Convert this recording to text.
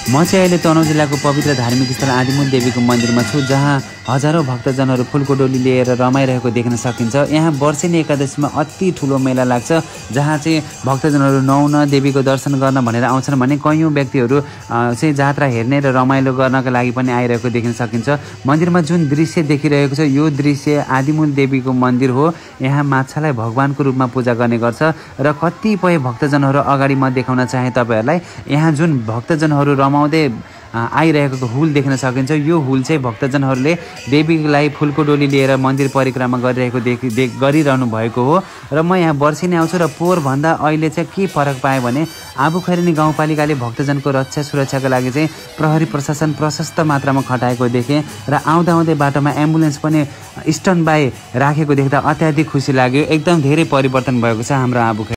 म चाहिँ अहिले तनहुँ जिल्लाको पवित्र धार्मिक स्थल आदिमूल देवीको मन्दिरमा छु, जहाँ हजारौं भक्तजनहरू फुलको डोली लिएर रमाइरहेको देख्न सकिन्छ। यहाँ वर्षेनी एकादशीमा अति ठुलो मेला लाग्छ, जहाँ चाहिँ भक्तजनहरू नुहाउन देवीको दर्शन गर्न भनेर आउँछन् भने कयौं व्यक्तिहरू चाहिँ जात्रा हेर्ने र रमाइलो गर्नका लागि पनि आइरहेको देख्न सकिन्छ। मन्दिरमा जुन दृश्य देखिरहेको छ यो दृश्य आदिमूल देवीको मन्दिर हो। यहाँ माछालाई भगवानको रूपमा पूजा गर्ने गर्छ र कतिपय भक्तजनहरू अगाडि म देखाउन चाहे तपाईहरुलाई। यहाँ जुन भक्तजनहरू रमाउँदै आइरहेको हुल देख्न सकिन्छ। यो हुल चाहिँ भक्तजनहरूले देवीलाई फुलको डोली लिएर मन्दिर परिक्रमा गरिरहनु भएको हो। र म यहाँ वर्षेनी आउँछु र पोहोरभन्दा अहिले चाहिँ के फरक पाएँ भने आबुखैरेनी गाउँपालिकाले भक्तजनको रक्षा सुरक्षाको लागि चाहिँ प्रहरी प्रशासन प्रशस्त मात्रामा खटाएको देखेँ र आउँदै बाटोमा एम्बुलेन्स पनि स्ट्यान्ड बाई राखेको देख्दा अत्याधिक खुसी लाग्यो। एकदम धेरै परिवर्तन भएको छ हाम्रो आबुखैरेनी।